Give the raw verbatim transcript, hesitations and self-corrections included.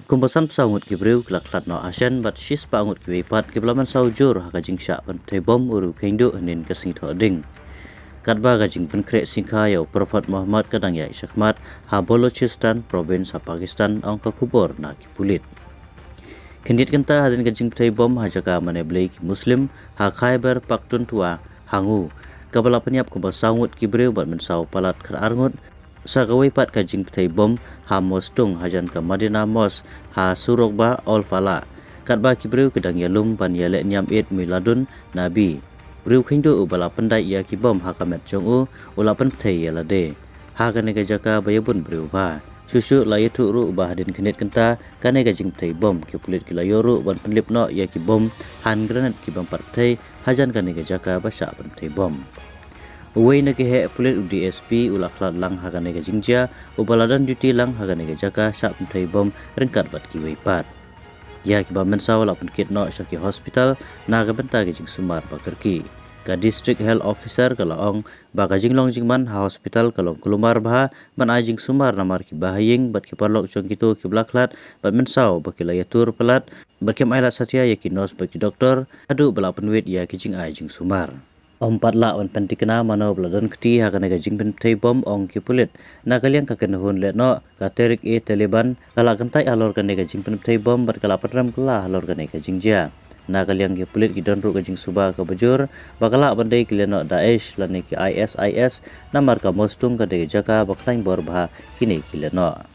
Kumba sanphew saw ngut ki briew ki la khlad noh hashen bad shispah ngut kiwei pat ki la mynsaw jur ha ka jingshah pynpthei bom u riewkheiñ duh hynnin ka sngi Thohding. Katba ka jingpynkhreh sngikha ïa u Prophet Muhammad ka dang ïaid shakhmat ha Balochistan province ha Pakistan, ong ka khubor na ki pulit. Khyndiat kynta hadien ka jingpynpthei bom ha jaka mane blei ki Muslim ha Khyber Pakhtunkhwa hangu, kaba la pynïap kumba saw ngut ki briew bad mynsaw palat khatar ngut, sa kawei pat ka jingpynpthei bom ha Mostung hajan ka Madina Mosque ha Surokba Ol Fala, katba ki briew ki dang ïalum ban ïaleh niam Eid Miladun Nabi. U riewkheiñ duh uba la pyndait ïa ki bom ha ka met jong u, u la pynpthei ïa lade ha kane ka jaka ba ïa bun briew bha. Shuh shuh la ïathuh ruh ba hadien khyndiat kynta kane ka jingpynpthei bom, ki pulit ki la ïoh ruh ban pynlip noh ïa ki bom hand grenade ki bym pat pynpthei hajan kane ka jaka ba shah pynpthei bom. Uwei na ki heh pulit, u D S P, u la khlad lang ha kane ka jingjia, uba la don duty lang ha kane ka jaka shah pynpthei bom ryngkat bad kiwei pat. Ïa kiba mynsaw la pynkit noh sha ki hospital na ka bynta ka jingsumar ba kyrkieh. Ka District Health Officer ka la ong ba ka jinglong jingman ha hospital ka long kulmar bha ban ai jingsumar namar ki bahaïing bad ki paralok jong kito kiba la khlad bad mynsaw ba ki la ïatur palat bad kim ailad satia ïa ki nurse bad ki doktor haduh ba la pynwit ïa ki jingai jingsumar. Ym pat lah ban pynthikna mano ba la don kti ha kane ka jingpynpthei bom, ong ki pulit. Na ka liang ka kynhun lehnoh ka Tehrik-e-Taliban ka la kyntait halor kane ka jingpynpthei bom bad ka la pynrem kylla halor kane ka jingjia. Na ka liang ki pulit ki don ruh ka jingsuba kaba jur ba ka lah ban dei ki lehnoh Daesh lane ki I S I S, namar ka Mostung ka dei ka jaka ba khlaiñ bor bha kine ki lehnoh.